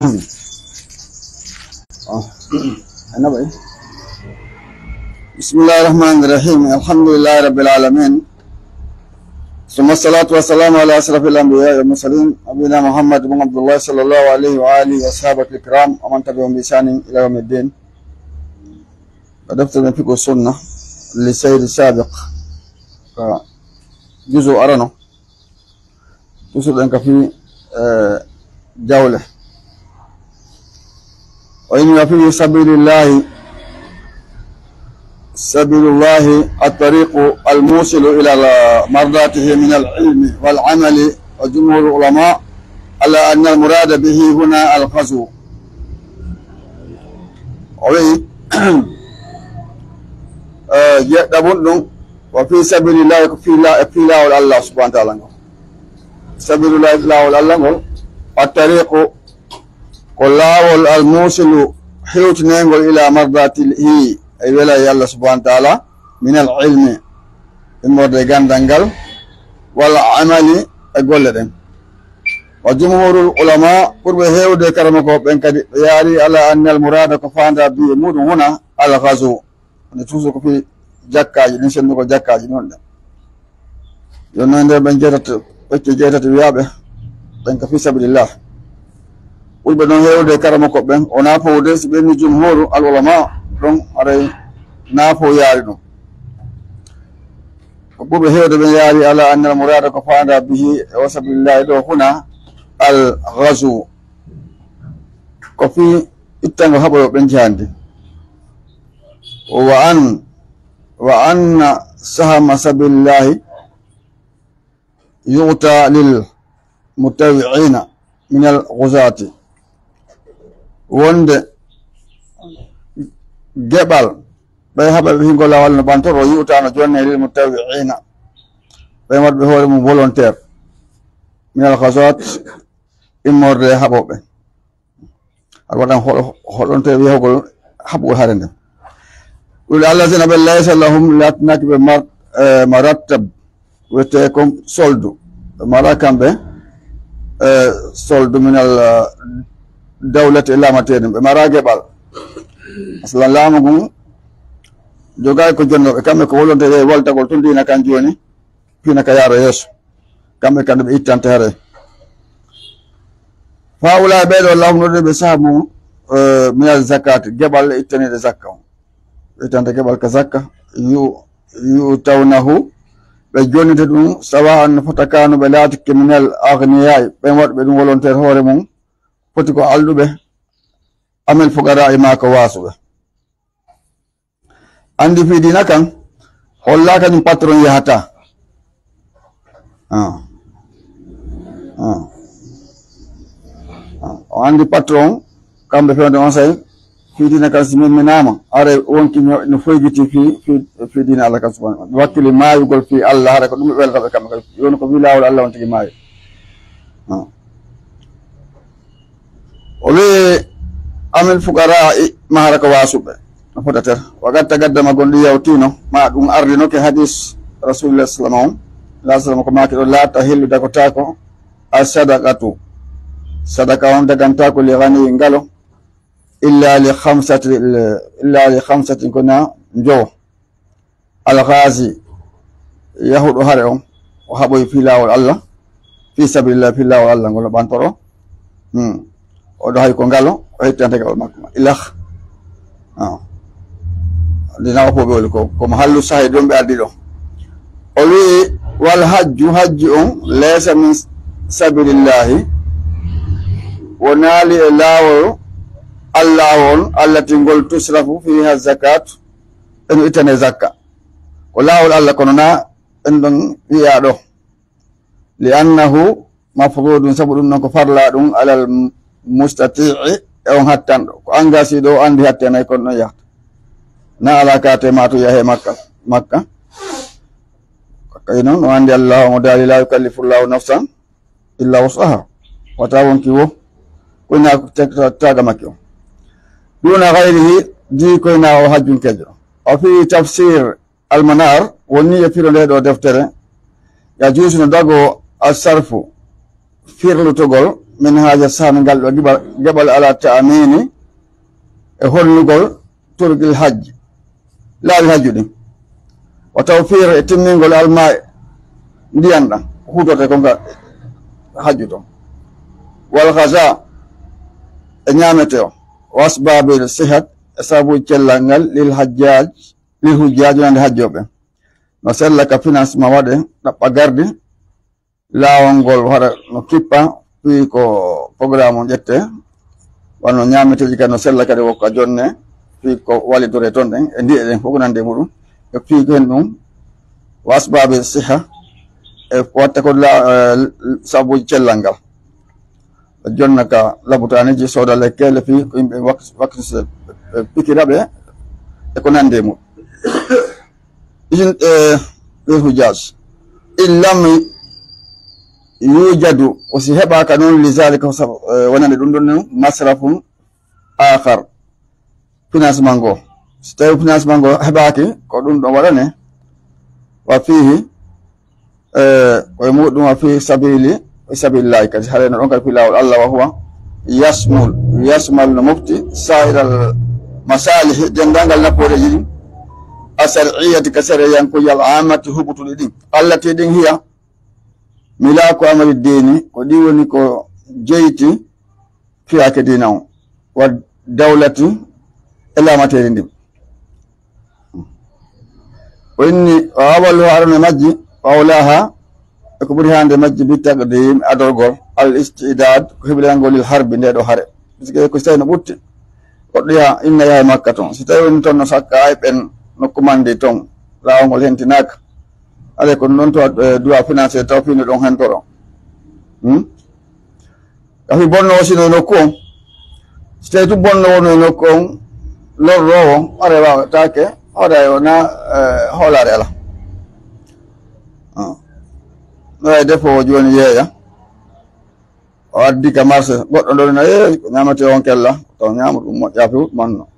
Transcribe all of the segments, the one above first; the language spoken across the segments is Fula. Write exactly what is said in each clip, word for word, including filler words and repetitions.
Oh, annabi. بسم الله الرحمن الرحيم. الحمد لله رب العالمين. ثم الصلاة والسلام على أشرف الأنبياء والمرسلين، نبينا محمد بن عبد الله، صلى الله عليه وآله وصحبه الكرام، ومن تبعهم بإحسان إلى يوم الدين. Ɓe defte men Fiqhu Sunna li Seydi Sabiq, ka juzu arano, toujours ɗen ka fii, eh, jawle. O inni: وفي سبيل الله، سبيل الله الطريق الموصل إلى مرضاته من العلم والعمل، وجمهور العلماء على أن المراد به هنا الغزو. O wi'i, eh, jeɗɗaɓun ɗum, وفي سبيل الله, ko fii la-, e fii laawol Allah subhanahu wa ta'ala ngol. سبيل الله, laawol Allah ngol, الطريق, ko laawol, الموصل, hewtineengol, إلى مرضاته, e welayee Allah subhanahu wa ta'ala, من العلم, immorde e ganndal ngal, والعمل, e golle ɗen. وجمهور العلماء, ɓurɓe heewde e karamokooɓe ɓen kadi, ɓe yaari على أن المراد, ko faandaa به e muuɗum, هنا الغزو. Nde toujours ko fii jakkaaji ɗin, senndugol jakkaaji ɗin woni ɗen. Yo non nder ɓen jeetati, pecce jeetati wiyaaɓe ɓen ka fii sabilillah. Ɓurɓe non heewde e karamokooɓe ɓen, wonaa fowde, si ɓe inni jumhuru al ulama, ɗon haray naa fow yaari ɗum. Ko ɓurɓe heewde ɓen yaari على أن المراد, ko faandaa به, e o sabilillahi ɗo, هنا الغزو. Ko fii ittangol haɓoyo ɓen jihandi. وأن، وأن سهم سبيل الله يؤتى للمتطوعين من الغزاة. Wonde geɓal ɓay haɓaɓe hingol laawol no ɓantoro, يؤتى, no jonnee, للمتطوعين, ɓay waɗɓe hoore mum volontaire, من الغزاة, immorde e haɓooɓe. Aɗa waɗan hol-, holonte wiyagol haɓugol hare nden. Ɗum الذين ɓe ليس لهم, laatanaaki ɓe mar-, eh, مرتب, wiyetee kon soldu. Ɓe maraa kamɓe, eh, soldu من ال-, دولة, e laamateeɗum. Ɓe maraa geɓal. Aslan laamu ngun jogaay ko jonnooɓe. Kamɓe ko volontaire, waltagol tun diina kan jooni. Fina ka yaara yeeso. Kamɓe kadi ɓe ittante hare. فهؤلاء, ɓee ɗoo, لهم, no ɓe سهم, eh, من الزكاة, geɓal ittaniiɗo zakka on. Ɓe ittante geɓal ka zakka, yu-, يؤتونه, ɓe jonnete ɗum, سواء, fota kaanu, ɓe laatike, من الأغنياء, ɓen waɗuɓe ɗum volontaire hoore mum, foti ko alɗuɓe, أم الفقراء, maa ko waasuɓe. Anndi fii diina kan, hollaaka ñum patron yahata. Ah. Ah. Ah. O anndi patron, kamɓe fewde on say, fii diina kan si memminaama, are wonki no, no foygiti fii, fii, fii diina Allah kan subhanahu wa ta'ala. Wakkili maayugol fii Allah, hara ko ɗum ɓe welata ɓe kamɓe kadi. Yo woni ko fii laawol Allah on tigi maayi. Ah. O wi'i, أم الفقراء, maa hara ko waasuɓe. No fotater. وقد تقدم, gonɗi yawtiino, maa ɗum ardino ke hadis Rasulullah sallallahu alaihi wasallam on. La sallam ko maaki ɗo, لا تحل, dagotaako, الصدقة, sadaka on dagantaako, لغني, ngalo, إلا لخمسة, إلا لخمسة, ko na njowo. Alghazi, yahuɗo hare on, o haɓoyi fii laawol Allah, fii sabilillah, fii laawol Allah ngol o ɓantoro. Hmm. O ɗo hay ko ngalo, o hettante gaɓal makko ma. Ilah. Ah. Ndi nawa fof ɓe woni ko, ko mahallu sahid ɗum ɓe addi ɗo. O wi'i, والحج, hajju on, ليس من سبيل الله, wonaali e laawol Allah on, التي, ngol, تصرف فيها الزكاة, ɓe no ittane zakka. Ko laawol Allah, kono na en ɗon wi'a ɗo. لأنه مفروض, sabu ɗum ɗon ko farla ɗum, على المستطيع, e on hattanɗo. Ko engagé ɗo, o anndi hatte nayi, kono ɗon yahta. Na ala kate ma to yahe Makka, Makka. Kay non, o anndi Allah, omo daali, لا يكلف الله نفسا إلا وسعها. Wata wonki wo, ko ina ta-, ta-, taga makki o. دون غيره, di ko ina o hajjunkejo. وفي تفسير المنار, woni e firo nde ɗo deftere, يجوز, no dago, الصرف, firlutugol, min haja sahmi ngal ɗo geɓal, geɓal ala ta'mini e honnugol turgil hajji, laabi hajju ɗin. Wa tawfir e timmingol alma ndiyan ɗan, hutote kon ka hajju ton. Wal ghaza e ñaamete o. Wa asbabil sihat e sabu cellal ngal lil hajjaj, lil hujjaj wonande hajjoɓe. No sella ka financement waɗe, ɗaɓɓa gardi, laawol ngol haɗa no kippa, fii ko programme on ƴette, wano ñaameteeji kadi no sella kadi wokka jonne, fii ko wallitore ton ɗen, e ndiye ɗen fof ko nande e muɗum, e fii ko hen ɗum, wa asbabi siha, e ko watta ko la, eh, sabu cellal ngal. Jonna ka labutaneji, sooda lekkele fii ko yimɓe wak-, waktu se, eh, pikiraɓe, e ko nande e muɗum. Isin, eh, lil hujjaj. In lam yujadu, o si heɓaka noon, li zalika, ko sabu, eh, wonande ɗum ɗon noon, masrafun akhar, financement ngo. Si tawi financement ngo heɓaki, ko ɗum ɗon waɗane, wa fihi, eh, ko e muɗum, wa fi sabili, fi sabilillahi kadi, haɗa no ɗon kadi fi laawol Allah, wa huwa yasmul, yasmal no mofti, sa'iral masalihi, denndaangal nafooreeji ɗin, ashar'iyyati ka sariyankoji al ammati huɓutuɗi ɗin, allati ɗin hiya, milaku amri dini, ko ɗi woni ko jeyti fiyaake diina on, wa dawlati e laamateeri ndin. O inni, wa awaluha, arano e majji, wa awlaha, e ko ɓuri hande majji, bi taqdim, adorgol, al istidad, ko heɓirangol lil harbi, nde ɗo hare. Puisque ko si tawi no ɓutti, goɗɗo yaha, inna yaha e Makka ton. Si tawi woni ton no sakka ay ɓen nokku mandi ton, laawol ngol hentinaaka. Alay ko non to, eh, duwa financé taw fino ɗon hen toro. Hmm? Ka fi bonno o sino nokku on. Si tawi tu bonno wono nokku on, lorrowo, are wawataake, hoɗa e wona, eh, hoolaare ala. Ah. No e defo o jooni yeeya. O addi ka marché, goɗɗo ɗon na, "Eh, ko ñaamete on kella, taw ñaama ɗum moƴƴa few manno."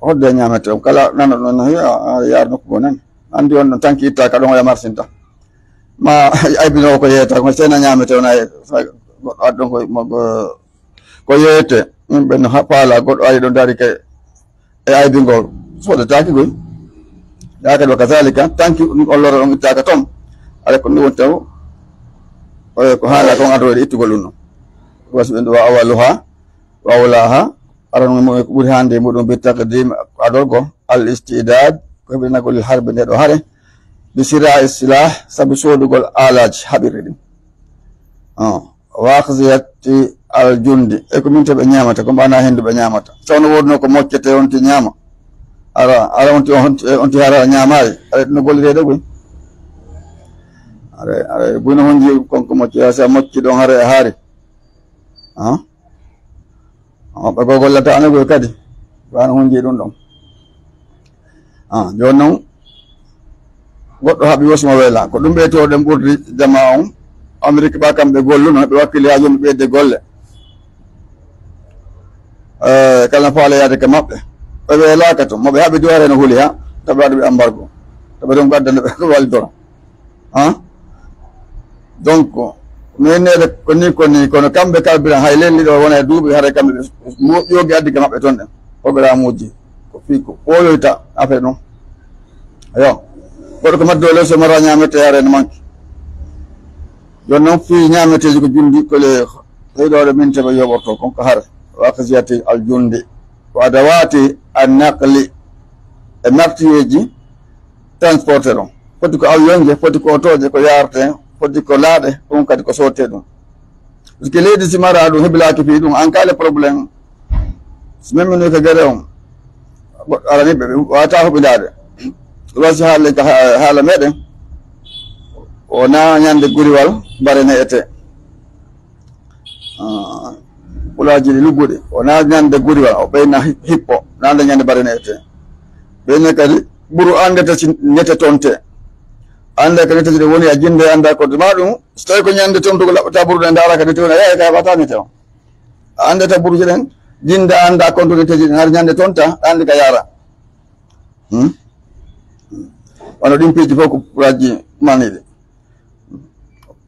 Hodde ñaamete on, kala nana ɗon na, "Eh, a, a yaar nokku goo nan." Andi on ɗon tanki itta ka ɗon o ya marsinta. Ma aybino ko yeeta, ko sena ñaamete on ay, sa goɗɗo addi ɗon ko, mo, ko, ko yeete. Yimɓe no ha-, faala, goɗɗo ari ɗon dari ke, e aybingol, soodetaake goy. Yaake ɗo kazalika, tanki ɗum ollore on ittaaka ton. Ala ko ɗum woni taw, eh, ko haala kon adoro e ittugol ɗum no. Wasi ɓe nduwa awaluha, wa awlaha, aran mo ko ɓuri hande e muɗum bi taqdim adorgo, al istidad, ko heɓinagol lil harbi nde ɗo hare, bi sira'i silah, sabu soodugol alaji haɓirɗi ɗin. Ah. Wa akhziyati al jundi. E ko min to ɓe ñaamata, ko mbaɗa hendu ɓe ñaamata. Sawno wodno ko moccete on ti ñaama. Ara, ara on ti, on ti, on ti hara ñaamaari. Ara no gollirede goy. Ara, ara, buno honji kon ko mocce, sa mocci ɗon hara e haari. Ah? Ah, ɓe ko gollata ane goy kadi. Wana honji ɗum ɗon. Ah, jooni noon, goɗɗo haɓi wosmo wela. Ko ɗum ɓe to ɗen ɓurdi jama on. Amérique ɓa kamɓe golluno, ɓe wakkili ha jooni ɓeyde golle. Eh, kala faale yaade ka maɓɓe. Ɓe welaka to, mo ɓe haɓi duware no huli ha, taɓe waɗa ɓe embargo. Taɓe ɗon gaddana ɓe ko wallidoro. Han? Donc, min neɗe ko ni, ko ni, kono kamɓe kalbiran hay lelli ɗo wona e duuɓi, hara kamɓe ɓe mo-, yogi addi ka maɓɓe ton ɗen. Programme uji, ko fii ko ɓooyoyta affaire ɗum. Ayo. Goɗɗo ko maddo le so mara ñaamete yaare no manki. Jooni noon fii ñaameteeji ko jundi ko le heyɗoore min teɓe yoɓorto kon ko hare. Wa akhziyati al jundi. Wa adawati an naqli. E martiyeeji transporter on. Foti ko avion je, foti ko otoje, ko yaarte, foti ko laaɗe, ɗum kadi ko sotte ɗum. Parce que leydi si mara ɗum hebilaki fii ɗum, an kala problème. Si memmi no ka gere on, goɗɗo arani ɓe, ɓe wata huɓindaade. Ɗum wasi haala ka ha-, haala meɗen. O na ñande guriwal, bare ne ete. Ah, pulaaji ɗi lugguɗi. O na ñande guriwal, o ɓeyna hi-, hippo, na nde ñande bare ne ete. Ɓeyna kadi, ɓuru andete si nete tonte. Ande ka nete ɗi woni a jinde anda ko ma ɗum, so tawi ko ñande tontugo laɓɓata ɓuru ɗe ndaara ka nete woni, a yaha ka heɓata nete on. A andata ɓuruji ɗen, jinde anda konto nete ɗi, har ñande tonta, andi ka yaara. Hmm? Wano ɗin piiji fof ko pulaaji maniɗi.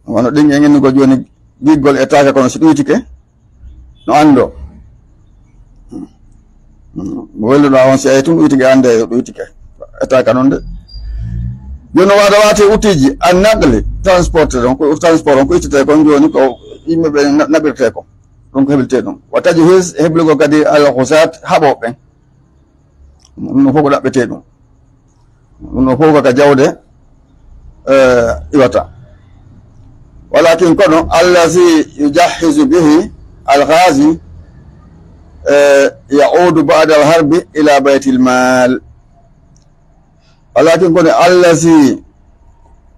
Wano ɗin en inni ko jooni giggol e taaka kono si ɗuytike, Anndo. Mo welluɗo on, si ayi tun ɗuytike, annde yo ɗuytike. Etta ka non de. Jooni waɗa waate outils ji, an naqli, transporte ɗon, ko transport on ko ittete kon jooni ko yimɓe ɓe na-, naɓirte kon. Ɗum ko heblite ɗum. Wa tajhiz, heblugol kadi al ghusat, haɓooɓe ɓen. Ɗum ɗo fof ko ɗaɓɓetee ɗum. Ɗum ɗo fof ko ka jawde, eh, iwata. Walakin kono, allazi yujahhizu bihi al-ghazi, eh, ya'udu ba'da al-harbi ila baytil mal. Walakin kono, allazi,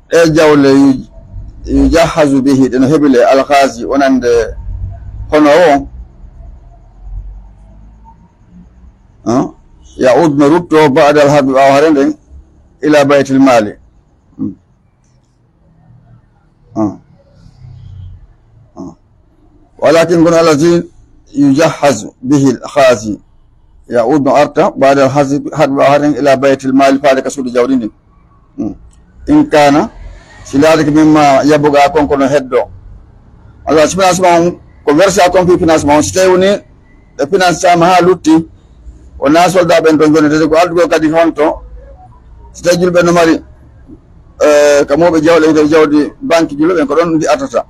ɗe jawle yu-, yujahhazu bihi, ɗe no hebile al-ghazi, wonande hono o, ah, ya'ud no rutto ba'da al-harbi, ɓaawo hare nden, ila baytil mali. Hmm. Ah. Ah. Walakin kono allazi yujahhazu bihi al-ghazi ya'ud no arta ba'da al-harbi, harbi ɓaawo hare nden ila baytil mali, faade ka suudu jawdi ndin. Hmm. In kana, si laatike mimma yabuga kon kono heddo. Allah, si financement on, ko versa kon fi financement on, si tawi woni ɓe financama haa lutti, wonaa soldat ɓen ton joni, tati ko ardugol kadi honto, si tawi julɓe no mari, eh, ka mooɓe jawle, hite jawdi banque julɓe ɓen, ko ɗon ndi artata.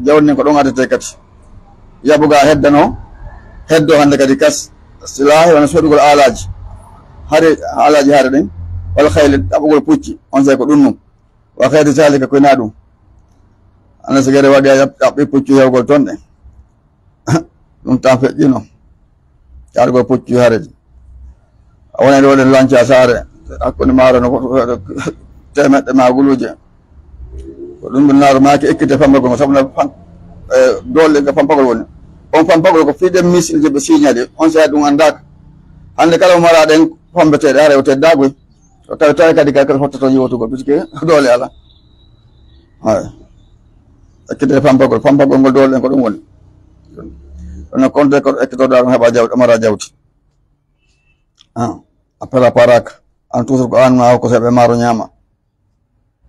Jawdi ndin ko ɗon artete kadi. Yabuga heddano, heddo hannde kadi kas, silahi wona soodugol alaaji. Hare, alaaji hare ɗen, wal khayli, ɗaɓɓugol pucci, on sey ko ɗum ɗum. Wa khayri zalika, ko ina ɗum. Ana sigere waɗi a ɗaɓɓi pucci hewgol ton ɗen. Ɗum tan feƴƴino. Cargol puccu hare ɗi. A wonani ɗo ɗen lanca saare. Hakkunde maaro no temeɗɗe ma guluje. Ko ɗum ɗum naaro maaki ekkite fambagol ngo, sabu na fan-, eh, doole ga fampagol woni. On fampagol ko fii ɗen misil je ɓe signali. On sey ɗum andaaka. Hannde kala mo mara ɗen fambeteeɗe hare o teddagoy. O tawi, tawi kadi ka, ka hottoto yewtugol, puisque doole ala. Hay. Ekkite fampagol, fampagol ngol doole ɗen ko ɗum woni. Kono konte ko ekkitoɗa ɗum heɓa jawdi, mara jawdi. Ah, a pela parak. An toujours ko an ma ko seɓe maro ñaama.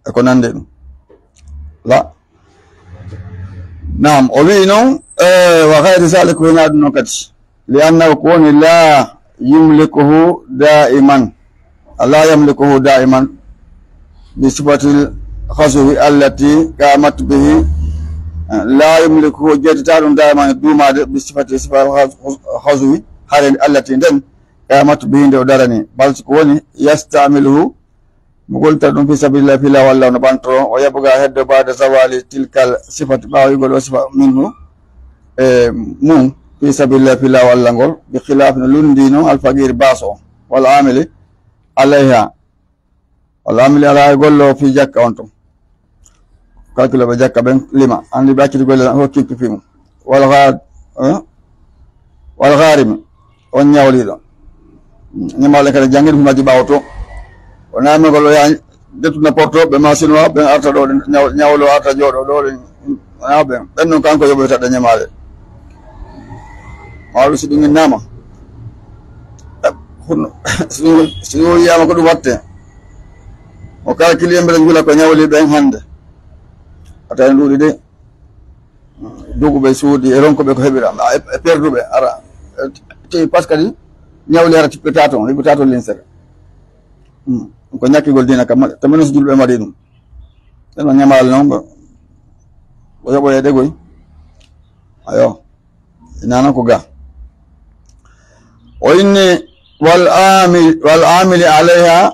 E ko nande ɗum. La. Naam, o wi'i noon, eh, wa ghayri zalik, ko hinaa ɗum noon kadi. Li annahu, ko woni, la yumlikuhu daiman. La yamlikuhu daiman. Bi sifatil khazwi allati qamat bihi. La yumlikuhu, jeetata ɗum daiman, duumaade, bi sifati, sifatil khaz-, khazwi, hare allati nden, qamat bihi, nde o darani. Bal ko woni, yastamiluhu, mo gollita ɗum fi sabilillah, fi laawol Allah no ɓanto, o yabuga heddo ba'da zawali tilkal sifati, ɓaawo yigol o sifa minhu, e mum, fi sabilillah, fi laawol Allah ngol, bi khilafi no lundi noon al faqir baaso, wal amili alayha, wal amili alayha gollo fi jakka on ton. Calcule ɓe jakka ɓen lima, andi ɓe acciti golle hokki pipi mum. Wal gha-, eh? Wal gharimi, on ñawliiɗo. Ñamaale kadi janngi ɗum majji ɓaawo to. O naamegol o yaha dettu na porto ɓe ma sinwa ɓen arta ɗo, ñaw-, ñawlo arta jooɗo ɗo, ɗen, wona ɓen. Ɓen non kanko yoɓoyta ɗe ñamaale. Mawɗo si ɗum innama. Eh, hunno, si ɗum, si ɗum yiyama ko ɗum watte. O kala kiliyen mbeɗa njula ko ñawli ɓen hannde. A tawi ɗuuɗi de. Duguɓe suuɗi e ronkuɓe ko heɓira, e, e perduɓe ara. E, te, parce que kadi ñawli ara tippirta toon, heɓirta toon linsere. Hmm. Ko ñakkigol diina kam, te minen so julɓe mbaɗi ɗum. Ɓen o ñamaali noon, ko, ko yoɓoyeede goy. Ayo. Ina noon ko ga. O inni, wal aami-, wal aamili alayha,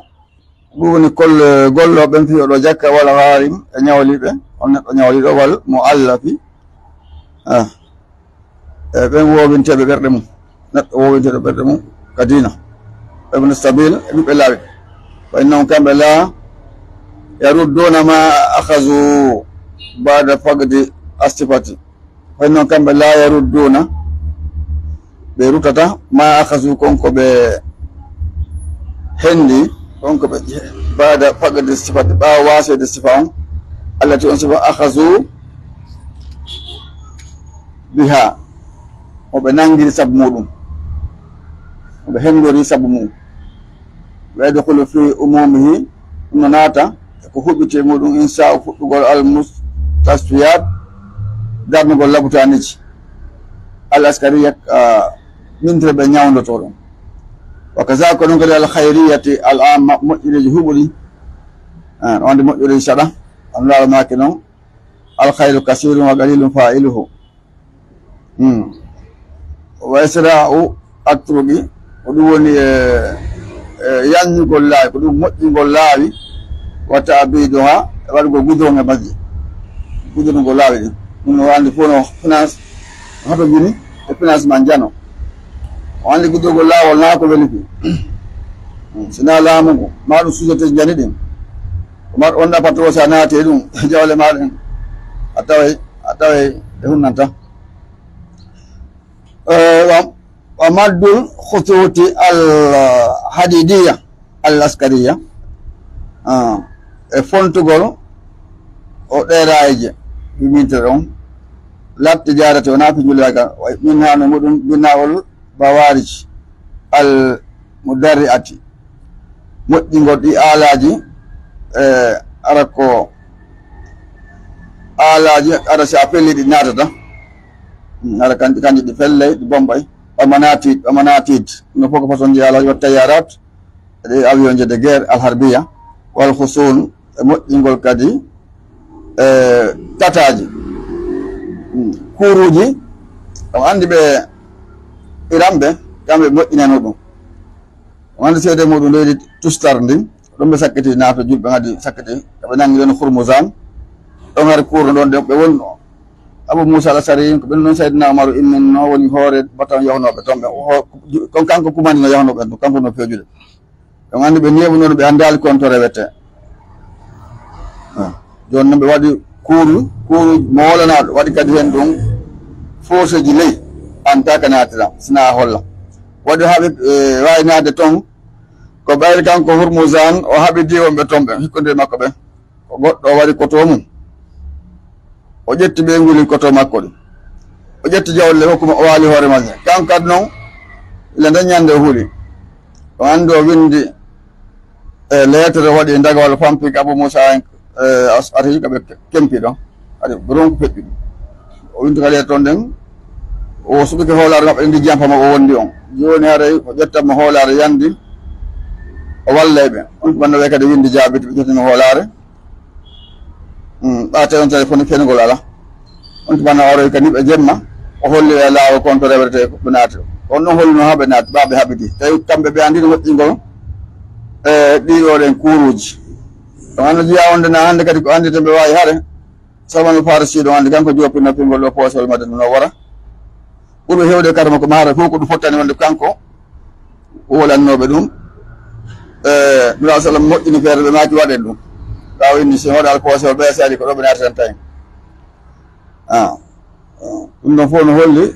ɗum woni kol-, gollooɓe ɓen fii oɗo jakka, wal gaarim, e ñawliiɓe, on neɗɗo ñawliiɗo, wal muallafi, ah, e ɓen woowinteeɓe ɓerɗe mum, neɗɗo woowinteeɗo ɓerɗe mum ka diina, ibnu sabil, e ɓiɓɓe laawi. Fa innahum, kamɓe, la yarudduuna ma akhazu ba'da faqdi as-sifati. Kono noon kamɓe, la yarudduuna, ɓe ruttata, ma akhazu, kon ko ɓe hendi, kon ko ɓe je-, ba'da faqdi sifati, ɓaawo waaseede sifa on, allati, on sifa, akhazu biha, mo ɓe nangiri sabu muɗum, mo ɓe hendori sabu mum. Wa yadkhulu fi umumihi, ɗum no naata e ko huɓɓiti e muɗum, insa'u, fuɗɗugol, al mustasfiyat, darnugol labutaaniji. Al Askariya, ah, mintre ɓe ñawndoto ɗum. Wa kaza ko ɗum kadi al khayriyati al amma, moƴƴureeji huɓuɗi. Ah, on de moƴƴureeji saɗa. Am laalo maaki noon, al khayru kasirun wa qalilun fa'iluhu. Hmm. Wa isra'u atruqi, ko ɗum woni e, e yanñugol laawi, ko ɗum moƴƴingol laawi, wa ta'biduha, e waɗugol goudron e majji. Goudron ngol laawi ɗin. Ɗum no anndi fof no finance, no hato jini e financement jano. O anndi goudron ngol laawol na ko weli fi. Hmm. Sina laamu ngu, ma ɗum société jani ɗin. Ko mar on ɗa patro sa naati e ɗum, jawle ma ɗen. A taway, a taway e hunnanta. Eh, wa, wa maddul khututi al hadidiya al askariya. Ah, e fontugol o ɗeeraaje, ɓe mintere on. Latti jarate o naafi njulaagal, wa min hano muɗum binawol bawarij al mudarri'ati. Moƴƴingol ɗi aalaaji, eh, ara ko aalaaji, ara si a felli ɗi naatata. Mm, ara kanji, kanji ɗi fellay, ɗi bombay. Wa manatid, wa manatid. No fof ko façon ji aalaaji, wa tayarat, e avion je de guerre, al harbiya, wal khusun, e moƴƴingol kadi, e tataaji. Mm, kuuruuji, on anndi ɓe Iran ɓe, kamɓe moƴƴinano ɗum. On anndi seede muɗum leydi Tustar ndin, ɗum ɓe sakkiti naafɓe julɓe ngadi sakkiti, ɓe nangi ɗon Hormuzan, ɗon hari kuurno ɗon de ɓe wonno. Abu Musa al Ashari, ko ɓen ɗon Sayyidina Umaru imminno woni hoore batan yahnooɓe ton ɓe. Ho-, kon kanko kumandino yahnooɓe ɗum, kanko no feejude. Ɓe anndi ɓe neeɓunono, ɓe anndaali konto rewete. Ah. Jooni noon ɓe waɗi kuuru, kuuru moolanaaɗo, waɗi kadi heen ɗum fooseeji ley, an taka naatira, sina a holla. Waɗi haa ɓe, eh, waaynaade toon, ko ɓayri kanko Hurmuzan, o haɓidi wonɓe toon ɓe, hikkondirii makko ɓe. Ko goɗɗo o waɗi koto mum. O ƴetti ɓeynguuli koto makko ɗi. O ƴetti jawle hokku mo, o waali hoore majje. Kanko kadi noon, ila nden ñande o huuli. O anndi o winndi, e, leetere o waɗi e dagawal fampi ka Abu Musa en, e, Ash'ari ka ɓe kempi ɗon. Haɗi ko ronku feƴƴuɗi. O winndi ka leetere toon nden, o suɓike hoolaare maɓɓe ndi jampa mo o wondi on. Jooni haray o ƴettan mo hoolaare yandi, o wallay ɓe. On ko ɓannda ɓe kadi winndi jaabiti ɓe ƴettino hoolaare. Mm, ɓa tawi on tawi foni fenugol ala. On tuma na aroy ka niɓe jemma, o holli e laawo kon to rewrete ko ɓe naati. On ɗon holluno haa ɓe naati, ɓa ɓe haɓidi. Tawi kamɓe ɓe anndi no moƴƴingol, e, ɗiɗo ɗen kuuruuji. Ɗum anno jeyaa on de na hannde kadi ko anndi to ɓe waawi hare. Salman al Farisi ɗon anndi kanko joopinno pingol ɗo poosol madde no wara. Ɓurɓe heewde kadi mo ko maara fof ko ɗum fottani wonde kanko o wolannooɓe ɗum. E, Nulaa sallam moƴƴini feere ɓe maaki waɗen ɗum. Ɓaawo inni si hoɗa alkoosewol ɓe sali ko ɗo ɓe naatatan tawi. Ah. Ɗum ɗon fof no holli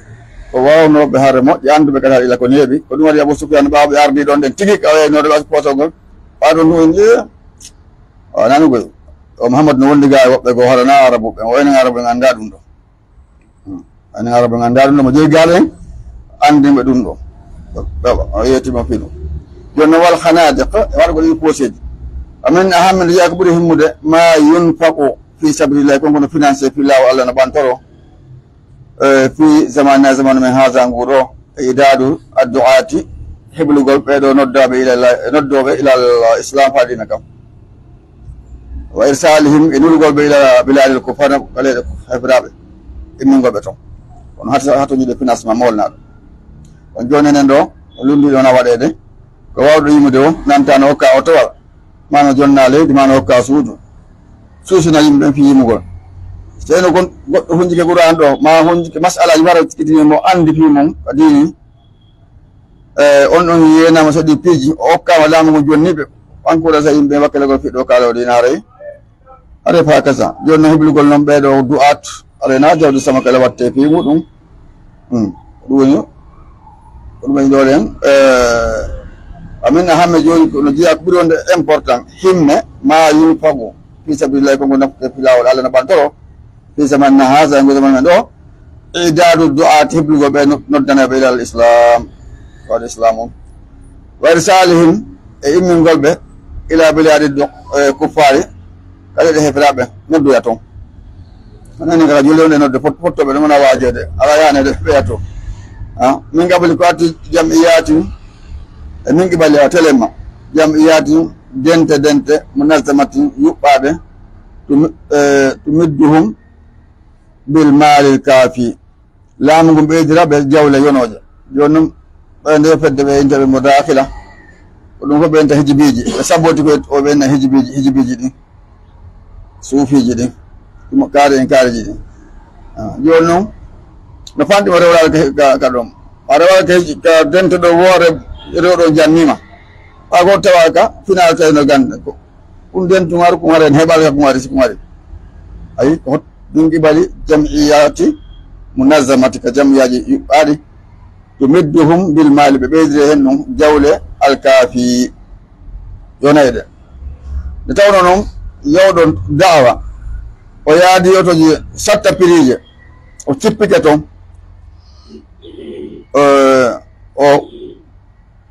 ko waawnooɓe hare moƴƴe annduɓe kadi haɗa ila ko neeɓi. Ko ɗum waɗi Abu Sufyan ɓaawo ɓe ardi ɗon ɗen tigi ka waynooɗo ɓe alkoosewol ngol. Ɓaawo ɗum ɗum en ƴeewa. O nani koy. O Muhammad no wondi gaa e woɓɓe goo hara na Arabu ɓe. O wayno Arabu en annda ɗum ɗo. Hmm. Ani Arabu en anndaa ɗum ɗo, mo jeyi gaale en, anndinɓe ɗum ɗo. Ɓe, ɓe, o yeetima fii ɗum. Jooni noon, wal khanadiq, e waɗugol ɗii pooseeji. Wa min ahammi, no jeyaa ko ɓuri himmude, ma yunfaqu fi sabilillahi, kon ko no financé fii laawol Allah no ɓantoro. E, fi zamanina, zamanu men haza ngu ɗo, e idadu addu'ati, heblugol ɓee ɗoo noddaaɓe ila la-, noddooɓe ila al islam faa diina kam. Wa irsalihim, e nulugol ɓe ila biladil kufar, ka leyɗe heferaaɓe, immingol ɓe toon. Kono hata, hata ñiiɓe financement mo wolnaaɗo. On jooni enen ɗo, o lundi ɗo na waɗeede. Ko waawɗo yimude o, nanta no hokka otowal, ma no jonna leydi, ma no hokka suudu. Suusina yimɓe ɓen fii yimugol. So tawi no gon-, goɗɗo hunjike Qur'an ɗo, ma hunjike mas'alaaji wara cikitini mo anndi fii mum, ka diini. E, on ɗon yeenaama so ɗi piiji, o okkaama laamu ngu jonni ɓe. Encourage yimɓe wakkilagol fiɗɗo kaala o dinaare. Are fa kasa. Jooni no heblugol noon ɓee ɗoo du'aat, are na jawdi sama kala watte fii muɗum. Hmm. Ɗum woni, ɗum woni ɗo ɗen. E, amin a hamme jooni ko no jeyaa ko ɓuri wonde important. Himme ma yunfagu fi sabilillahi, ko ngu nafte fii laawol Allah no ɓantoro. Fi zamanina haza, e ngu zaman men ɗo, idadu du'aat, heblugol ɓe no-, noddanooɓe ilal islam, waɗa islam on. Wa irsalihim, e immingol ɓe, ila biladi du-, e, kuffari, kala ɗe heferaaɓe, noddoya toon. Nani kala julde on e nodde fot-, fottooɓe ɗum wona waajeede, ala yaane ɗe ɓeya toon. Ah, min qabli ko atti jam'iyaatin, e min qibali a telemma, jam'iyaatin, dente, dente, munazzamatin, yuɓɓaaɗe, tumi-, eh, tumidduhum bil maalil kaafi. Laamu ngu ɓeydira ɓe jawle yonooje. Jooni noon, ɓe nde fedde ɓe inta ɓe mo daakhila. Ko ɗum fof ɓe inta hijibiiji. Ɓe sabboti ko o ɓe inna hijibiiji, hijibiiji ɗin. Suufiiji ɗin. Ɗum kaari en kaariji ɗin. Ah, jooni noon, no fanɗi mo rewraade ka, ka, ka ɗoon. A rewraade ka hiji-, ka dente ɗo woore rewɗo janniima. Haa gooto tawa ka finaale tawi no gannde. Ko ɗum dentu ngaru ko ngari en heɓal ka ko ngari si ko ngari. Ayi, ko hot-, min qibali jam'iyyati munazzamati ka jam'iyyaaji yuɓɓaaɗi. Tumidduhum bil maali, ɓe ɓeydire heen ɗum jawle alkaafi yonayɗe. Nde tawnoo noon, yawɗo da'awa, o yaadi otoji satta piriije, o cippike toon, eh, o,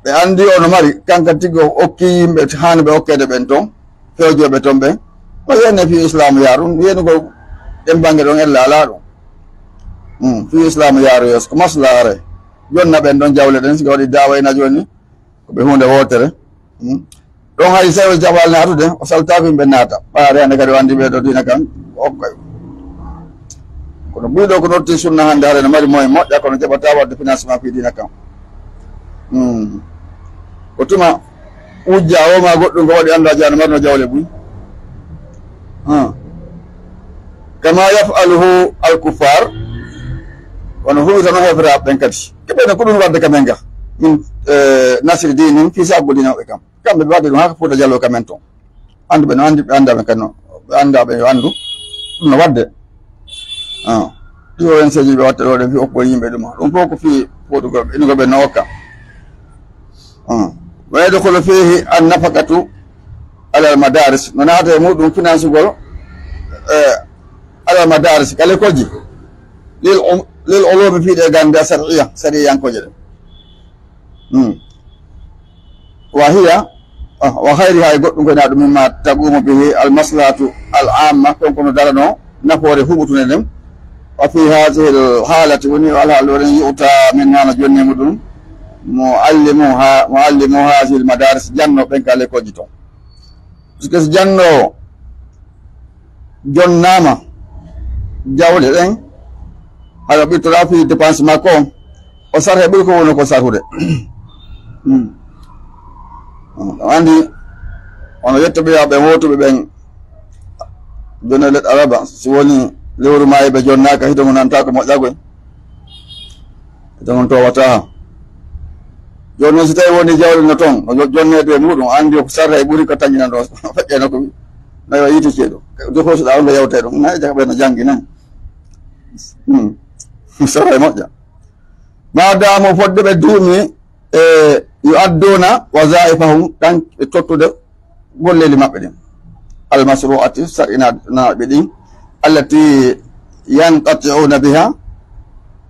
ɓe anndi o no mari, kanko tigi o okki yimɓe haani ɓe okkeede ɓen toon, fewjooɓe toon ɓen. O yiyani fii Islaam yaaru, ɗum yiyani ko ɗen bannge ɗon ella alaa ɗum. Hmm, fii Islaam yaaru yeeso, ko maslaha aray. Jonna ɓen ɗon jawle ɗen, si ɓe waɗi da'awa ina jooni, ko ɓe huunde wootere. Hmm. Ɗon hay so tawi o jaɓaali naatude, o saltaaki yimɓe naata. Ɓaade hannde kadi o anndi ɓee ɗo diina kan, o okkay. Kono buy ɗo ko notti sunna hannde, hare no mari moyen moƴƴa, kono jaɓata waɗde financement fii diina kan. Hmm. Ko tuma wujja o ma goɗɗum ko waɗi annda jaano marno jawle buy. Hmm. Kama yaf'aluhu al-kuffar, kono huwirta noon heeferaaɓe ɓen kadi. Keɓe no ko ɗum waɗde ka men ga. Min, eh, nasri diinin, fii sabu diina maɓɓe kam. Kamɓe ɓe waɗi ɗum haa ko Fuuta Jallo ka men toon. Anndu ɓe no anndi, ɓe annda ɓe kadi no, ɓe annda ɓe yo anndu. Ɗum no waɗde. Ah. Ɗi O N G ji ɓe watta ɗo, ɗe fii okkuɓe yimɓe ɗum. Ɗum fof ko fii fotugol, inugol ɓe no okka. Ah. Wa yadkhulu fihi an-nafaqatu ala al-madaris. No naata e muɗum finansugol, eh, ala al-madaris, ka lekolji. Lil um-, lil ulumi fii ɗe gannde shar'iyya, sariyankooje ɗe. Hmm. Wa hiya, ah, wa ghayriha, e goɗɗum ko ina ɗum, mimma taqumu bihi al maslahatu al amma, kon kono darano nafoore huɓutunde nden. Wa fi hadhihi al halati, woni o alhaali ɗo ɗen, yu'ta min hana jonni muɗum, muallimu ha, muallimu hadhihi al madaris, janno ɓen ka lekolji ton. Parce que so jannoowo jonnaama jawle ɗen, haɗa ɓittora fii dépense makko on, o sarhe ɓuri ko woni ko sarhude. Hmm. On anndi, ono yetto ɓe ɓen wootuɓe ɓen, jonne let araba, si woni lewru maayi ɓe jonnaaka, hito mo nanta ko moƴƴa koy. Ete on towata. Jooni noon, so tawi woni jawle no toon, no jo-, jonneede e muɗum, anndi ko sarra e ɓuri ko tañinan ɗo, feƴƴa no ko wi-, nayo yiite ceeɗu. Do ko so ɗa on yawta ɗum, na e jakaɓe no janngi nan. Hmm. Sarra e moƴƴa. Ma daamu fodde ɓe duumi e yo adduna wazaifahum, tan e tottude golleli maɓɓe ɗin, almasru'ati, sar'inaaɓe ɗin, allati yanqati'una biha,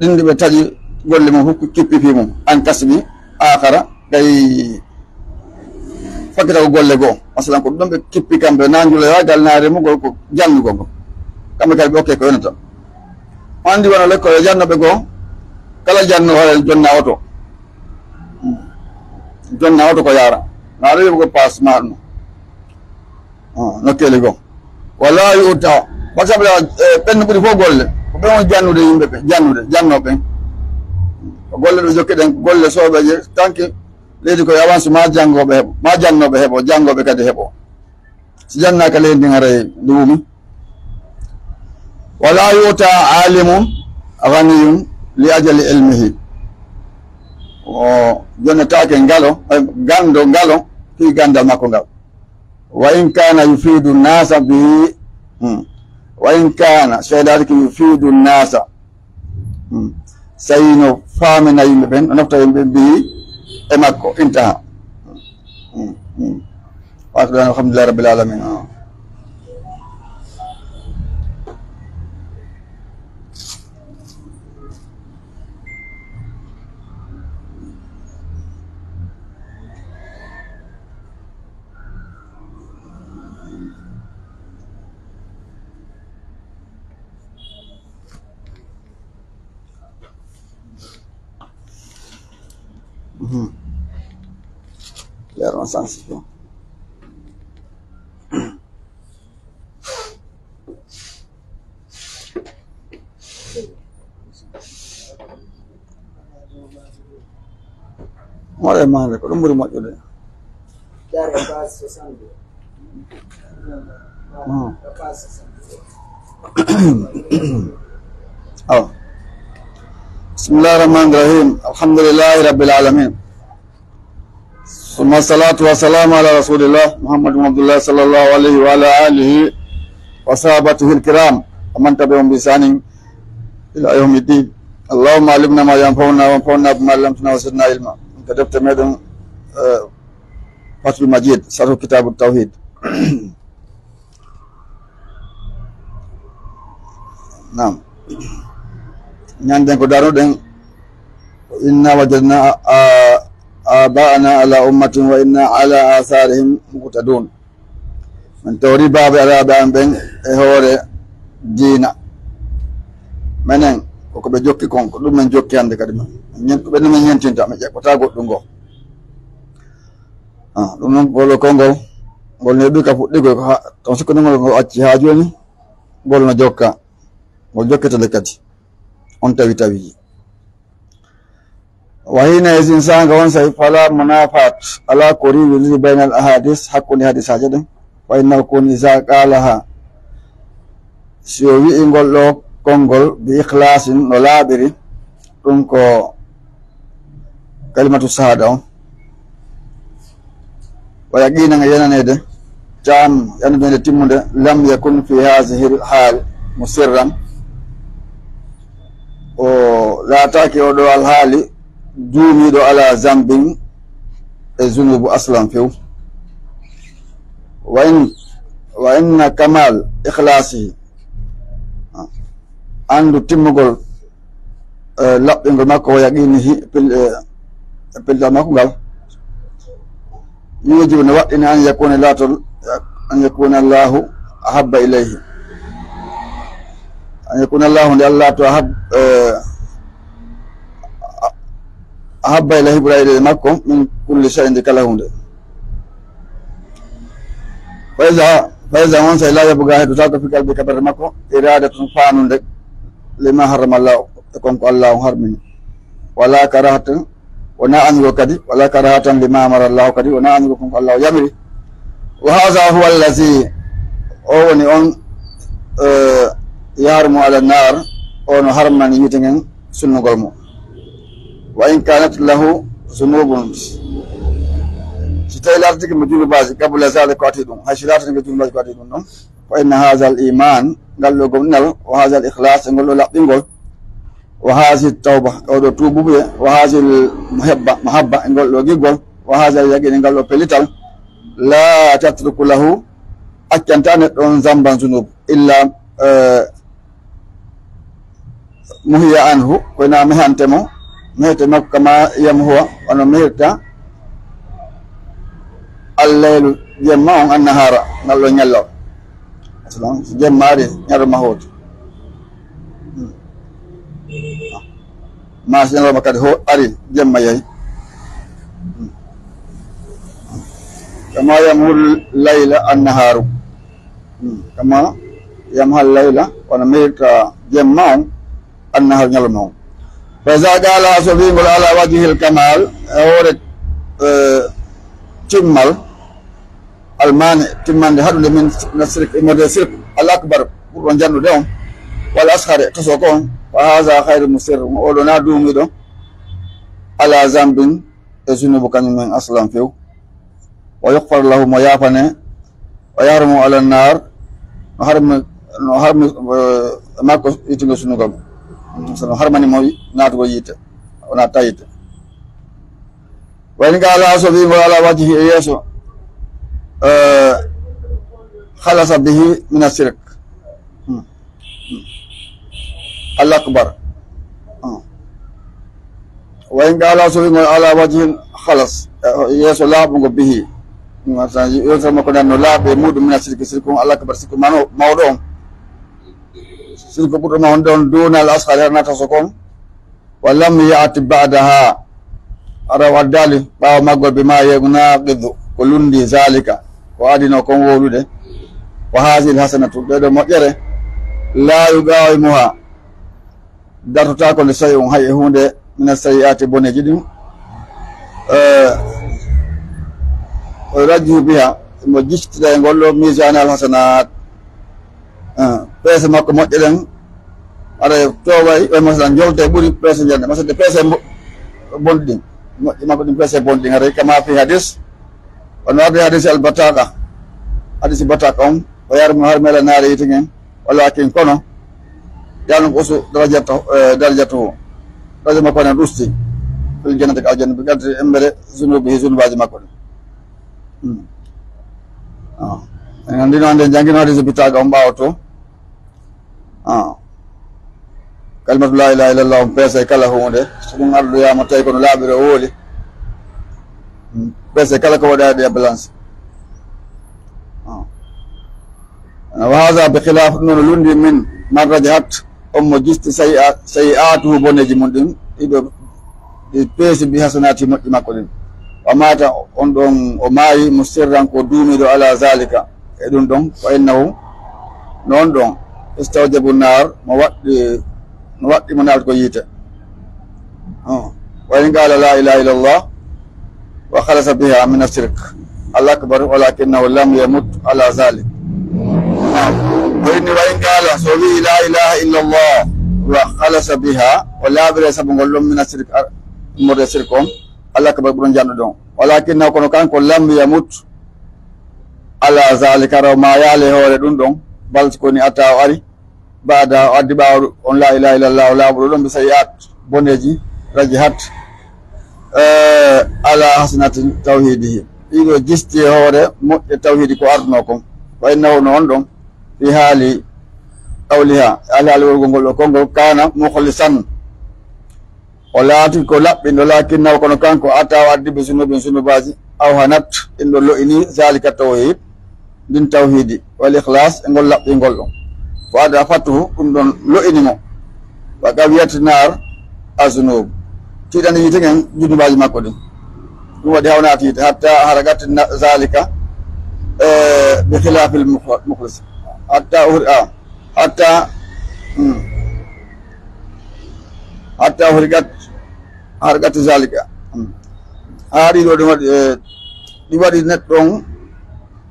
ɗin ɗi ɓe taƴi golle mum fof, kippi fii mum, an kasbi akhara, kay fakkita ko golle goo. Masalan, ko ɗum ɓe kippi kamɓe, na njula yo gal, na remugol, ko jannugol ngol. Kamɓe kadi ɓe okke ko yonata. On anndi wona lekkol e jannooɓe goo, kala janno hoore jonna oto. Jonna oto ko yaara. Na ɗo yoɓugo paas ma ɗum. Ah, no keli goo. Wala yu'ta. Parce que, eh, ɓen no ɓuri fof golle. Ko ɓen on jannude yimɓe ɓe, jannude, jannoo ɓen. Ko golle ɗo jokki ɗen, golle sooɓeeje, tanki leydi koye avance ma janngooɓe heɓo, ma jannooɓe heɓo, janngooɓe kadi heɓo. Si jannaaka leydi ndin haray ndu wumi. Wala yu'ta alimun ghaniyun li ajali ilmihi. O jonnetaake ngalo, eh, ganndo ngalo, fii ganndal makko ngal. Wa in kana yufidu nasa bi, hmm. Wa in kana, seedaade ko yufidu nasa. Hmm. So tawii no faamina yimɓe ɓen, o nafta yimɓe mbiyi e makko, intaha. Hmm. Hmm. Wa akhiru da'wana alhamdulillahi rabbil alamin. Hmm. Leer na sens ko. Moɗe maande ko ɗum ɓuri moƴƴude. Hmm. Awa. Bismillahi rahmani rahim. Alhamdulillahi rabbil alamin. Summa salatu wa salamu ala rasulillah Muhammad ibn Abdullah sallallahu alaihi wa ala alihi wa sahabatihi alkiram wa man tabi'ahum bi ihsanin ila yawmiddin. Allahumma allimna ma yanfa'una wanfa'na bima allamtana wa zidna ilma. Ko defte meɗen, eh, Fathul Majid, Sharhu Kitabut Tawhid. Naam. Ñanden ko daroɗen, "Inna wajadna a, a, aba'ana ala ummatin wa inna ala atharihim muqtadun." Min tawri baabe alaaɓe am ɓen e hoore diina. Menen, koko ɓe jokki kon, ko ɗum men jokki hannde kadi. Ñen-, ko ɓen no men ñentinta, men ƴeɓɓata goɗɗum ngo. Ah, ɗum noon, ngol ɗo konngol, ngol neeɓi ka fuɗɗigol, ko ha, on sikko ngol, ngol acci haa jooni, ngol no jokka. Ngol jokkete le kadi. On tawi tawi. Wa hina isin saanga on say fala munafat, ala ko riwindiri baynal ahadis, hakkunde hadisaaje ɗen. Fa innahu kun isa qalaha, si o wi'i ngol ɗo konngol bi ikhlasin no laaɓiri, ɗum ko kalimatu sahada on. Wa yaqinan e yenanede, tam, yenanede timmude, lam yakun fi hazihi al hal musirran, o laataaki o ɗo alhaali duumiiɗo ala zambin e zunubu aslan few. Wa in, wa inna kamal ikhlasihi, anndu timmugol, eh, laɓɓingol makko, wa yaqinihi, pel-, eh, pellital makko ngal, yujibu, ne waɗɗini, an yakuna, laatol, an yakuna Allahu ahabba ilayhi, an yakuna Allahu, nde Allah to ahab-, eh, ahabba ilayhi, ɓurayɗo e makko, min kulli shay'in, nde kala hunde. Fa iza, fa iza on say la yabga, heddotako fi qalbi, ka ɓernde makko, iradatun, faanunde, lima harrama Allah, e kon ko Allah on harmini. Wala karahatan, wona annugo kadi, wala karahatan lima amara Allah kadi, wona annugo kon ko Allah yamiri. Wa hadha huwa allazi, o woni on, eh, yahrumu ala nar, o no harmani yiite ngen sunnugol mo. Wa in kanat lahu zunubun, si tawi laatike mo junubaaji, qabla zalika, ko ati ɗum, hay si laatanike junubaaji ko ati ɗum ɗon, fa inna hadha al iman, ngal ɗo gomɗinal, wa hadha al ikhlas, e ngol ɗo laɓɓingol, wa hazihi tawba, oɗo tuubuɓe, wa hazihi muhibba, mahabba, e ngol ɗo giggol, wa haza yaqin, e ngal ɗo pellital, la tatruku lahu, accanta neɗɗo on zamban zunub, illa, eh, muhiya anhu, ko ina mehante mo, mehete makko kama yamhuwa, wano mehirta allaylu, jemma on, annahara, ngal ɗo ñalla on. Masalan, so jemma ari, ñalawma hooti. Hmm. Ma so ñalawma kadi ho-, ari, jemma yahi. Hmm. Kama yamhul layla annaharu. Hmm. Kama yamhal layla, wano mehirta jemma on, annahar, ñalawma on. Fa iza qala, so wi'ngol ala wajhil kamal, e hoore, eh, timmal, almani, timmande haɗunde min, min shirk, immorde shirk al akbar, ɓurɗo jannude on, wal asghar, toso ko on, fa haza khayru musir, mo oɗo na duumiɗo ala zambin, e zunubu kañum en aslan few. Wa yughfar lahu, mo yaafane, wa yahrumu ala nar, no harmi, no harmi, eh, makko yitingo sunugol. So no harmani mo naatugol yiite, o naata yiite. Wa in qala, so wi'ngol ala wajhi, e yeeso, eh, khalasa bihi min ashirk. Hmm. Al akbar. Hmm. Wa in qala, so wi'ngol ala wajhin khalas, eh, yeeso laaɓungo bihi. Ɗum wata yeeso makko nan no laaɓi e muɗum min ashirki, sirku al akbar, sirku mano-, mawɗo on. Sirku ɓurɗo mawnude on, duna al asghar, har naata so kon. Wa lam ya'ti ba'daha. Hara o addaali ɓaawo maggol, bi ma yeegunaaqidu, ko lunndi zaalika, ko adinoo kon wowlude. Wa haazihil hasanatu, ɗee ɗoo moƴƴere, laa yugaawimuhaa, dartotaako nde shay'un, hay e huunde, mina sayyi'aati, boneeji ɗin. Eh, o rajju biha, mo jistida e ngol ɗoo miisaanal hasanaat. Eh, peese makko moƴƴe ɗen, aray tooway, e masalan, jolte ɓuri peese jannde, masalan, peese mbo-, bonɗi ɗin, moƴƴi makko ɗin peese bonɗi ɗin, aray kama fi hadis, wano arde hadis al bataqa, hadis bataqa on, o yarmu har mela naare yiite ngen, walakin kono, yanqusu darajata, eh, darajatuhu, daraja makko ne ɗusti, fil jannati, ka aljanna, bi qadri embere zunubihi, zunubaaji makko ɗin. Hmm. Ah. En anndino hannde, en janngino hadis bitaqa on ɓaawo to. Ah. Kalimatu la ilaha illallah on peese kala huunde. So ɗum ardoyaama tawi kono laaɓiri o wooli. Hmm. Peese kala ko waɗaade e balance. Ah. Wa haza bi khilaf, noon lundi min man rajahat, on mo jisti sayi'a-, sayi'atuhu, boneeji mun ɗin, ɗiɗo ɗi peesi bi hasanati, moƴƴi makko ɗin. Wa mata, on ɗon o maayi, musirran, ko duumiiɗo, ala zalika, e ɗum ɗon, fa innahu, no on ɗon, istawjabu naar, mo waɗɗi, mo waɗɗi mo naalto ko yiite. Oh. Wa in qala la ilaha illallah, wa khalasa biha min ashirk al akbar, walakinnahu lam yamut ala zalik. Naam. Ko inni wa in qala, so wi'i la ilaha illallah, wa khalasa biha, o laaɓire sabu ngol ɗon min ashirk, ar-, morde shirk on, al akbar ɓuron janɗo ɗon. Walakinnahu, kono kanko, lam yamut ala zalika, raw ma yaale hoore ɗum ɗon, bal ko ni atta o ari, baada o addi ɓaawo on la ilaha illallah, o laaɓuɗo ɗon bi sayi'at, boneeji, rajihat, eh, ala hasanatin tawhidihi. Ɗiɗo jisti e hoore moƴƴe tawhidi ko arduno kon. Wa innahu no on ɗon, fi haali qawliha, e alhaali worgol ngol ɗo konngol, kana mukhlisan. O laati ko laɓɓinɗo, lakinnahu, kono kanko, ata o addi bi zunubin, zunubaaji, aw hanat, ɗin ɗo lo'ini, zalika tawhid, ndin tawhidi, wal ikhlas, e ngol laɓɓingol ɗon. Fa adafatuhu, ɗum ɗon lo'ini mo. Wa qawiyat nar azunub. Tiiɗani yiite ngen junubaaji makko ɗin. Ɗum waɗi hawnaati yiite, hatta haragat na-, zalika, eh, bi khilafil mukh-, mukhlis. Hatta uhri-, ah, hatta, hmm. Hatta horigat, hargat zalika. Hmm. Haa ɗiɗo ɗum waɗi, eh, ɗi waɗi neɗɗo on,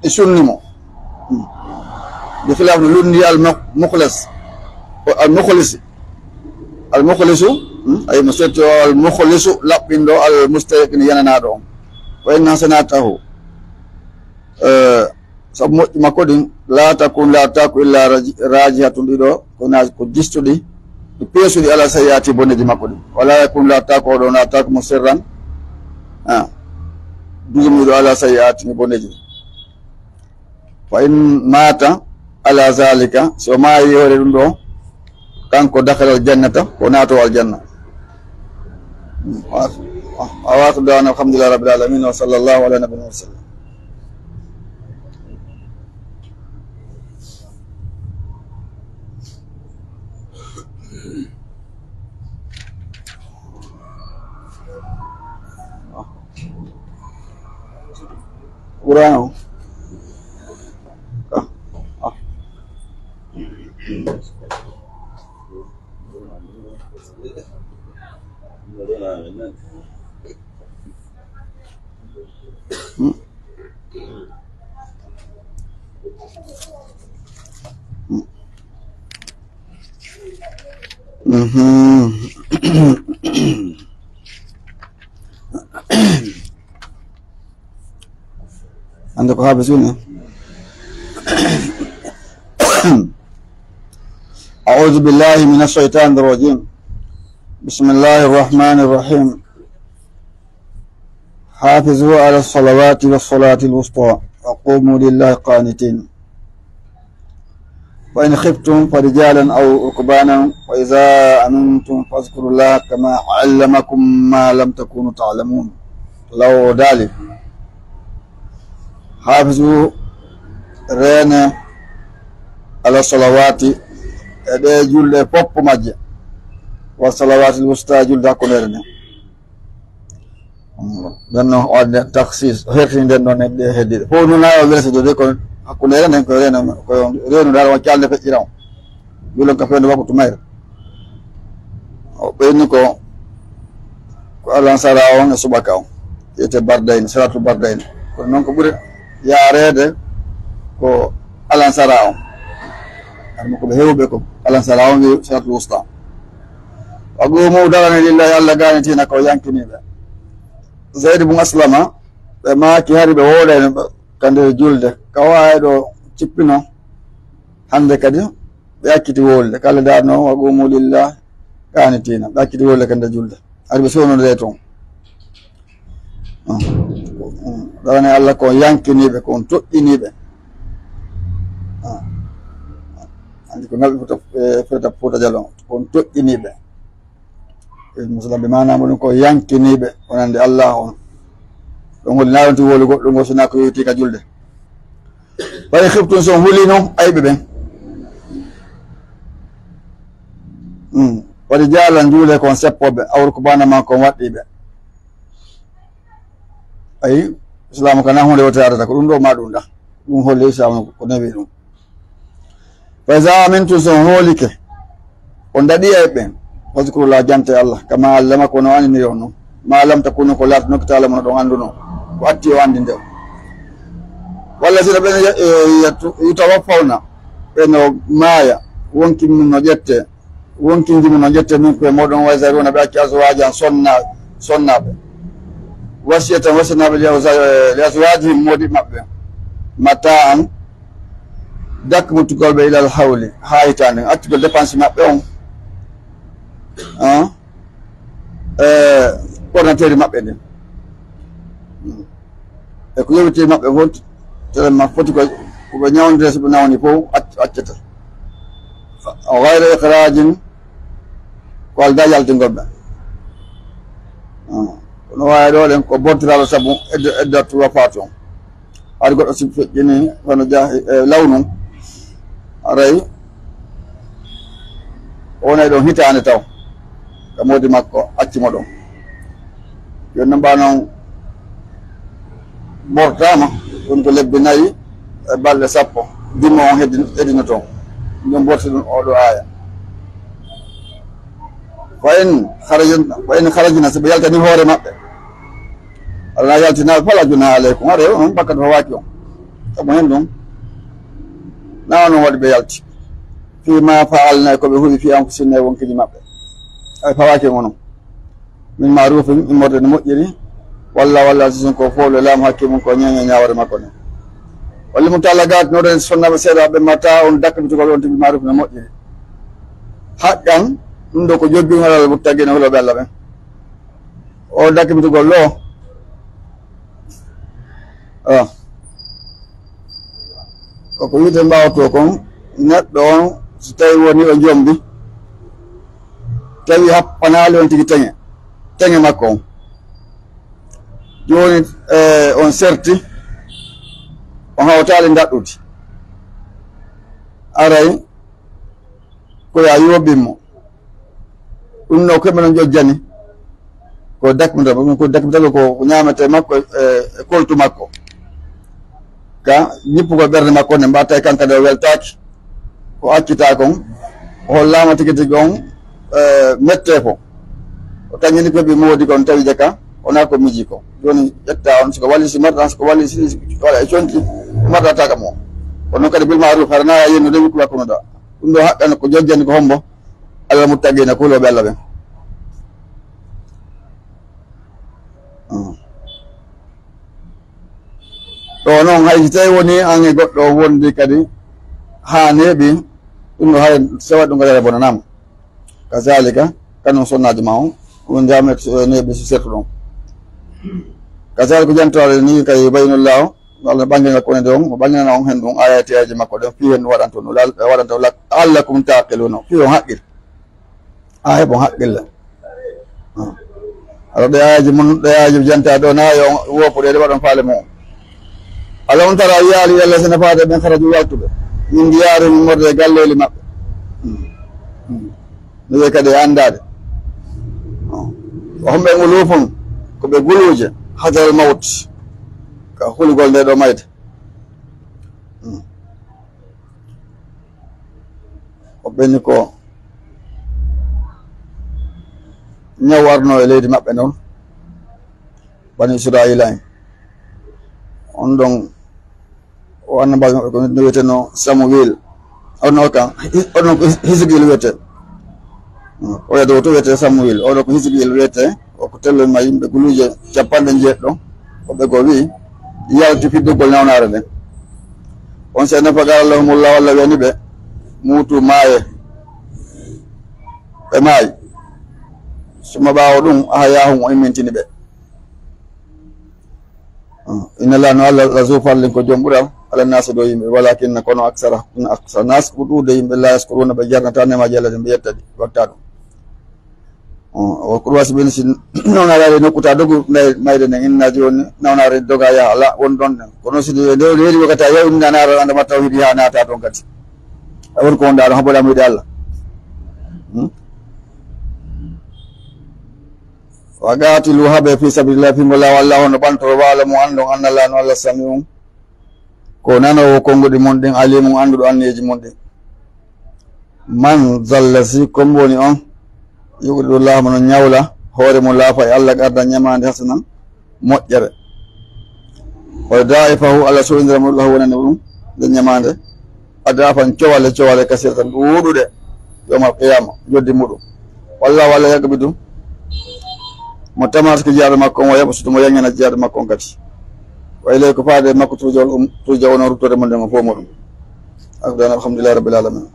ɗi sunni mo. Hmm. Bi khilaf no lundi al mu-, mukhlis. Ko al mukhlisi. Al mukhlisu, hmm, ay mo setti o al mukhlisu, laɓɓinɗo, al mustayqin, yananaaɗo on. Wa inna hasanatahu. Eh, sabu moƴƴi makko ɗin, la takun, la taku illa raji-, rajihatun, ɗiɗo ko na-, ko jistuɗi, ɗi peesuɗi ala sayi'ati, boneeji makko ɗin. Wala yakun, la taku, oɗo na taku mo sirran, ah, duumiɗo ala sayi'ati, boneeji. Fa in mata ala zalika, so maayi hoore ɗum ɗo, kanko dakhala al jannata, ko naato aljanna. Wa akhiru da'wana alhamdulillahi rabbil alamin, wa sallallahu ala nabiyina wa sallam. Qur'an o. Ah, ah. Hmm. Hmm. Mhm. Hannde ko haabe suuna. أعوذ بالله من الشيطان الرجيم. بسم الله الرحمن الرحيم. حافظوا على الصلوات والصلاة الوسطى وقوموا لله قانتين. فإن خفتم فرجالا أو ركبانا فإذا أمنتم فاذكروا الله كما علمكم ما لم تكونوا تعلمون. Law o daali, hafizu, reene, ala salawati, e ɗe julɗe fof majje, wa salawati wusta, julde hakkundeere nde. Nden noon, o addi takhsis, o hertini nden ɗon e ɗe heddiiɗe. Fof noon, haa o welsido de, ko hakkunde enen en, ko reeno, ko reenu dal, o calde feƴƴira on. Julon ka fewndo waktu mayre. O ɓeyni ko, ko Alansara on e subaka on. Wiyete Bardayni, Salatul Bardayni. Kono noon ko ɓuri yaareede ko Alansara on. Adama ko ɓe heewɓe ko Alansara on wiyi Salatul Wusta. Wa qumu, darane lillahi, Allah gaanitina ko yankiniiɓe. Zayd bun Aslama, ɓe maaki hari ɓe wooɗayno ɓe ka nder julde. Ka waawi ɗo cippino hannde kadi, ɓe acciti wowlude. Kala darno, wa qumu lillah, qaanitiina. Ɓe acciti wowlude ka nder julde. Hari ɓe sownodire toon. Ɗawane Allah ko yankiniiɓe, ko on toɗɗiniiɓe. Anndi ko ngaɓi fota, e, fota, fota jalo, ko on toɗɗiniiɓe. E, musidɓe, maanaam ɗum ko yankiniiɓe, wonande Allah on. Ɗum woni naawonti wowlugol, ɗum ko sinaa ko yowiti ka julde. Fa in khiftum, so on huli noon ayɓe ɓen. Hmm. Waɗi jaalan juule kon seppoɓe, aw rukbaanan, maa kon waɗɗiiɓe. Ayi, Islaamu kana huunde wotere adata, ko ɗum ɗo ma ɗum ɗa. Ɗum holli Islaamu ko newi ɗum. Fa iza amintum, so on hoolike, on daɗi e ɓen, fazkurullah, jante Allah, kama allamakum, no andiniri on non. Ma lam takunu, ko laatanoki, ta'lamuna, ɗon anduno, ko atti o andinde on. Wallazina, ɓen ya-, e, yatu-, yutawaffawna, ɓe no maaya, wonki mum no ƴette, wonkinji mum no ƴette, minkum, e moɗon, wa yazaruna, ɓe acci, azwajan, sonna-, sonnaaɓe, wasiyatan, wasinaaɓe, li azwa-, li azwajihim, moodi maɓɓe, mata'an, dakmutugol ɓe ilal hawli, haa hitaande, accugol dépense maɓɓe on, ah, e ordinateur maɓɓe ɗin. E ko yowiti maɓɓe fof, telen ma foti ko, ko ɓe ñawndire, so ɓe nawni fof, acc-, accata. O gayra ikhrajin, ko aldaa yaltingol ɓe. Ah, kono waawi ɗo ɗen ko bortiraaɗo sabu edda, edda tuwa faatu on. Hari goɗɗo si feƴƴini hono jaahi, e, law nun, haray o wonay ɗon hitaande taw, ka moodi makko acci mo ɗon. Yo namba noon bortaama, ɗum ko lebbi nayi e balɗe sappo, dimmo on heddi-, heddino toon. Ɗum borti ɗum oo ɗoo aaya. Fa in kharajna, fa in kharajna, si ɓe yaltani hoore maɓɓe, Alla yaltinaali, fala junaha aleykum, haray on bakkat fawaaki on. Sabu hen ɗum, na onon waɗi ɓe yalti. Fii ma fa'alna, ko ɓe huwi, fii anfusihinna, e wonkiji maɓɓe. Hay fawaaki on onon. Min ma'rufin, immorde no moƴƴiri, walla, walla, si ko fowle laamu hakkee mum, ko ñeeña ñaawore makko nden. Wal mutallaqaat, no ɗen sonnaaɓe seeɗaaɓe, mata'un, dakmitugol on tigi, ma'ruf no moƴƴiri. Haqqan, ɗum ɗo ko joggingol alal muttaqiina, hulooɓe Alla ɓen. O dakmitugol ɗo. Ah. Ko ko wi'ete mbaawotoo kon, neɗɗo on, so tawi woni o jombi, tawi happanaali on tigi teŋe, teŋe makko on. Jooni, eh, on serti, on hawtaali ndaɗɗudi. Aray, ko ya yoɓin mo. Ɗum no ko ɓe no jojjani. Ko dakmitagol, ko dakmitagol ko, ko ñaamete makko, e, e koltu makko. Ka ñippugol ɓernde makko nde mbatta e kanka nde o weltaaki. Ko accita kon, o hollaama tigi tigi on, e, mette fo. O tañini ko ɓe moodi kon tawi de ka, wonaa ko miji ko. Jooni ƴetta on, siko wali si marta, siko wali si, si waɗa e conci, marta taka mo. Kono kadi bil ma'ruf, hara na yennude wikku makko no da. Ɗum ɗo haqqan ko jojjani ko hombo? Alal muttaqiina, kulooɓe Alla ɓen. Hmm. Ɗo noon, hay si tawi woni an e goɗɗo on wondi kadi haa neeɓi, ɗum ɗo hay sewa ɗum ko yara bonanaama. Kazalika, kanum sonnaajo ma on, ɗum jaame neeɓi si sertu ɗon. Kazalika ko jantoore ni kay bayyinullahu, Allah ɓanngina ko ne ɗon, o ɓanngina on hen ɗum ayati aji makko ɗen, fii hen ɗum waɗanto ɗum, la-, waɗanto lak-, la'allakum taqiluna, fii on haqqil. A heɓon haqqille. Ah. Aɗa ɗe aaji mun, ɗe aaji janta ɗo, na yo woopo ɗe, ɗe waɗon faale mum. Alam tara, a yiyaali, ila llazina, faade ɓen, kharaju, yaltuɓe, min diyaarihim, immorde e galleeli maɓɓe. Hmm. Hmm. No wiye kadi e anndaade. Ah. Wa hum, ɓe, ulufun, Ko ɓe guluuje, hadaral mawt, ka hulugol nde ɗo mayde. Hmm. Ko ɓenni ko ñaw arno e leydi maɓɓe noon, Bani Israa'iila en. On ɗon o annabaajo maɓɓe ko no wiyetenoo Samuel. Onno kan, onno ko His-, Hisqiel wiyetee. Oya dow to wiyetee Samuel. Oɗo ko Hisqiel wiyetee. O ko tello ma yimɓe guluuje capanɗe njeeɗiɗo. Ko ɓe goo wi'i, yalti fiddugol nawnaare nden. On se nafa qala lahumullahu, Allah wiyani ɓe, muutu maaye. Ɓe maayi. Summa ɓaawo ɗum, ahayahum, o immintini ɓe. Inna Allah no Allah la zu fadlin ko jom ɓural, ala nasi dow yimɓe, walakinna kono aksara, aksa nas ko ɗuuɗude yimɓe la yaskuruna ɓe jarnata nemaji Allah ɗin ɓe yetta ɗi, watta ɗum. O ko ɗum wasi ɓen si nawnaare nokkuta dogu nay-, mayde nden inna jooni nawnaare doga yaha ala won ɗon ɗen. Kono si nde, nde, nde waɗi wakkati a yaw inna naara anda ma tawhidi ha naata ɗon kadi. A won ko wonɗa ɗon haɓoɗa mo yiɗi Allah. Hmm? Wa qatilu haɓe fi sabilillah, fi mo laawol Allah, hono ɓantoro, wa'lamu, anndon, anna Allah no Allah sami'un, ko nanoowo konnguɗi mon ɗin, alimun, annduɗo anniyeeji mon ɗin. Man zalla si, kombo woni on, yuqridu Allah, mo no ñawla hoore mo laafa e Allah, qardan ñamaande, hasanan, moƴƴere. Wa yudaa'ifahu, Allah so'indira mo lahu wonande ɗum nde ñamaande. Adafan cowale, cowale kasiratan ɗuuɗuɗe. Yawmal qiyama, joddi muɗum. Wallahu, Allah yaqbidu mo tamarata ko jiyaaɗo makko on, wa yabsutu mo yañana jiyaaɗo makko on kadi. Wa ilayhi, ko faade e makko, turja'ul um-, turja'una, ruttorde mon nden on fof muɗum. Akdana, alhamdulillahi rabbil alamin.